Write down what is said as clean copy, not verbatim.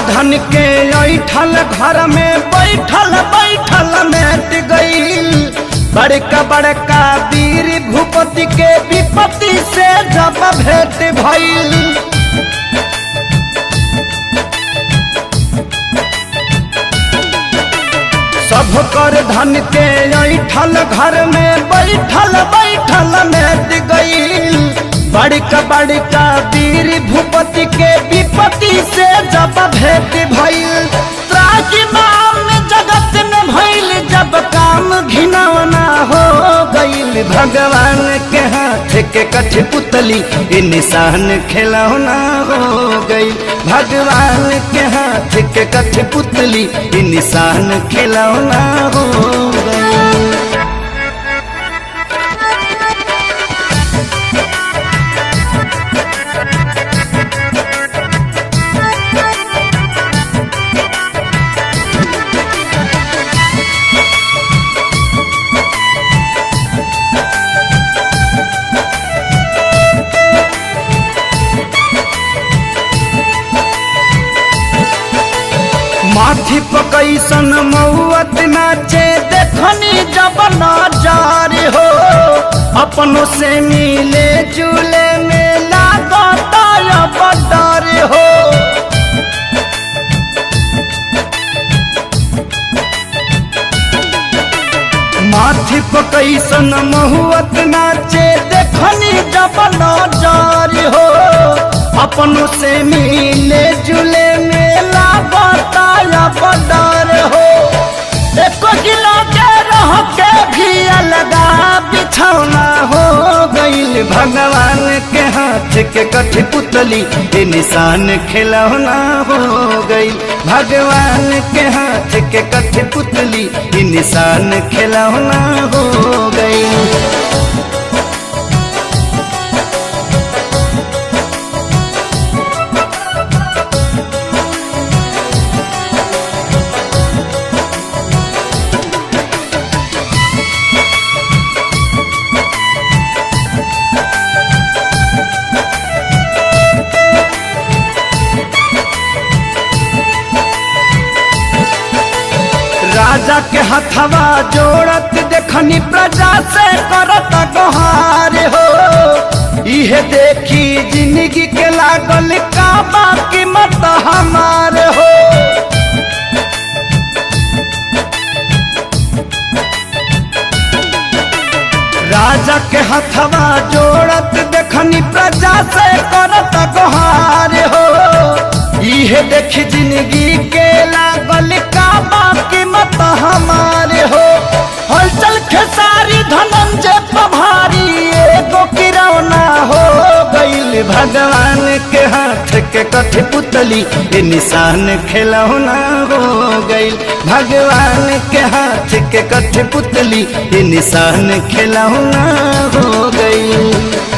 धन के ऐठल घर में बैठल बैठल मेट गईल। बड़का बड़का वीर भूपति के विपत्ति से जब भेंट भइल। सब कर धन के ऐठल घर में बैठल बैठल मेट गईल। बड़का बड़का वीर भूपति के विपत्ति से जब भेंट भइल। त्राहिमाम जगत में भइल जब काम घिनौना हो गईल। भगवान के हाथ के कठपुतली ये निशान खिलौना हो गईल। भगवान के हाथ के कठपुतली ये निशान खिलौना हो गईल। माथी पकैसन मौत नाचे देखनी जब नजार हो। अपनों से मिले जुले में लागत डर हो। माथी पकैसन महुअत नाचे देखनी जब नजार हो। अपनों से मिले जुले मेला बताया बदर हो। एक किलो के रह के भी अलगा बिछौना हो गईल। भगवान के हाथ के कठपुतली ये निशान खिलौना हो गईल। भगवान के हाथ के कठपुतली ये निशान खिलौना हो गईल। राजा के हथवा जोड़त देखनी प्रजा से करत गोहार हो। इहे देखी जिंदगी के लागल का बाकी मत हमार हो। राजा के हथवा जोड़त देखनी प्रजा से करत गोहार हो। इहे देखी जिंदगी के लागल का बाकी मत हमारे हो। हलचल खेसारी धनंजय पभारी एगो किरौना हो गईल। भगवान के हाथ के कठपुतली ये निशान खिलौना हो गईल। भगवान के हाथ के कठपुतली ये निशान खिलौना हो गईल।